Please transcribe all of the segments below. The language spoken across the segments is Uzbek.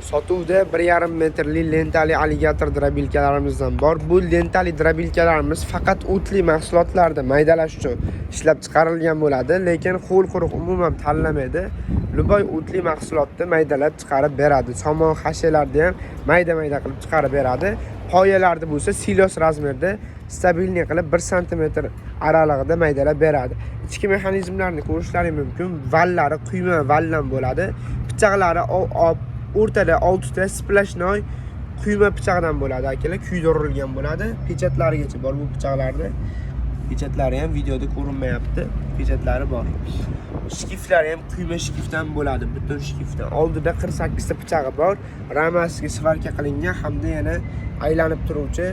Sotuvda 1,5 metrli lentali аллигатор дробилка larimizdan bor. Bu lentali дробилка larimiz faqat o'tli mahsulotlarni maydalash uchun ishlab chiqarilgan bo'ladi, lekin ho'l quruq umuman tanlamaydi. Любой o'tli mahsulotni maydalab chiqarib beradi. Somon, xashalarni ham mayda-mayda qilib chiqarib beradi. Poyalarni bo'lsa silos razmerda стабильный qilib 1 santimetr aralig'ida maydalab beradi. Ichki mexanizmlarni ko'rishlari mumkin. Vallari quyma valdan bo'ladi. Pichoqlari o'rtada 6 ta сплошной quyma pichoqdan bo'ladi, akalar, kuydirilgan bo'ladi. Pechatlarigacha bor bu pichoqlarni. Pechatlari ham videoda ko'rinmayapti. Pechatlari bor. Shkiflari ham quyma shkifdan bo'ladi, butun shkifdan. Oldida 48 ta pichog'i bor. Ramasiga сварка qilingan hamda yana aylanib turuvchi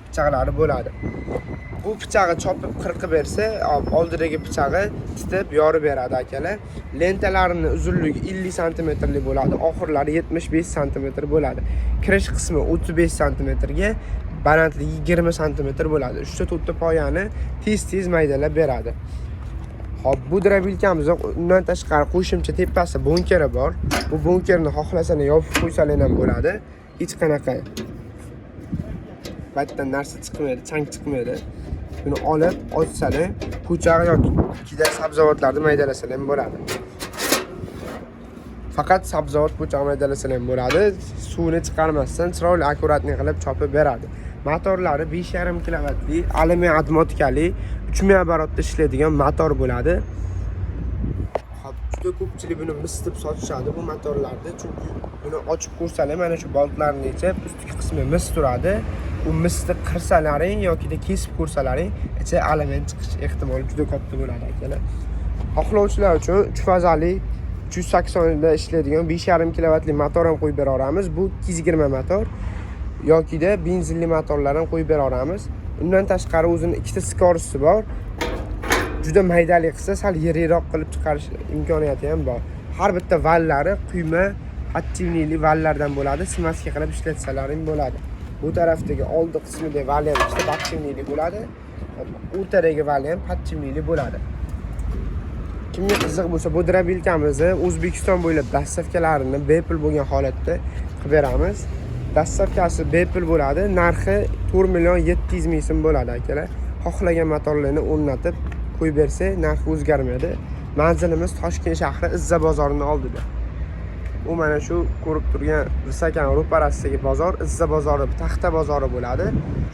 pichoqlari bo'ladi. Bu pichog'i chopib qirqib bersa, oldidagi pichog'i titib yorib beradi, akalar. Lentalarini uzunligi 50 santimetrli bo'ladi, oxirlari 75 santimetr bo'ladi. Kirish qismi 35 santimetrga, balandligi 20 santimetr bo'ladi. 3 ta 4 ta poyani tez-tez maydalab beradi. Hop, bu дробилка miz undan tashqari qo'shimcha tepasi bunkeri bor. Bu bunkerni xohlasang yopib qo'ysalar ham bo'ladi. Hech qanaqa batdan narsa chiqmaydi, chang chiqmaydi. Buni olib ochsalar, po'chog'i yoki ikkida sabzavotlarni maydalasalar ham bo'ladi. Faqat sabzavot po'chog'i maydalasalar ham bo'ladi. Suvini chiqarmasdan chiroyli, аккуратный qilib chopib beradi. Motorlari 5,5 kilovatli, alyumin обмотка li, 3000 оборот da ishlaydigan motor bo'ladi. Hop, juda ko'pchilik buni mis deb sotishadi bu motorlarni, chunki buni ochib ko'rsalar, mana shu boltlarni yechib, ustki qismi mis turadi. U misni qirsalaring yokida kesib ko'rsalaring, ichi alyumin chiqish ehtimoli juda katta bo'ladi, akalar. Xohlovchilar uchun 3 fazali 380 da ishlaydigan 5,5 kilovatli motor ham qo'yib bera olamiz. Bu 220 motor yokida benzinli motorlar ham qo'yib bera olamiz. Undan tashqari o'zini ikkita скорость i bor. Juda maydali qilsa, sal yirikroq qilib chiqarish imkoniyati ham bor. Har bitta vallari quyma подшипник li vallardan bo'ladi. Смазка qilib ishlatsalaring bo'ladi. Bu tarafdagi oldi qismida vali ham ikkita подшипник li bo'ladi. O'rtadagi vali ham подшипник li bo'ladi. Kimga qiziq bo'lsa, bu дробилка mizni O'zbekiston bo'ylab доставка larini bepul bo'lgan holatda qilib beramiz. Доставка si bepul bo'ladi. Narxi 4 million 700 ming so'm bo'ladi, akalar. Xohlagan motorlarni o'rnatib qo'yib bersak, narxi o'zgarmaydi. Manzilimiz Toshkent shahri, Izza bozorini oldida. U mana shu ko'rib turgan Visakan ro'parasidagi bozor Izza bozori, Taxta bozori bo'ladi.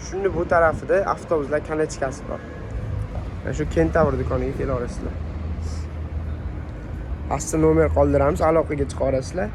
Shuni bu tarafida avtobuslar конечка si bor. Mana shu Kentavr do'koniga kela olasizlar. Pastda nomer qoldiramiz, aloqaga chiqa olasizlar.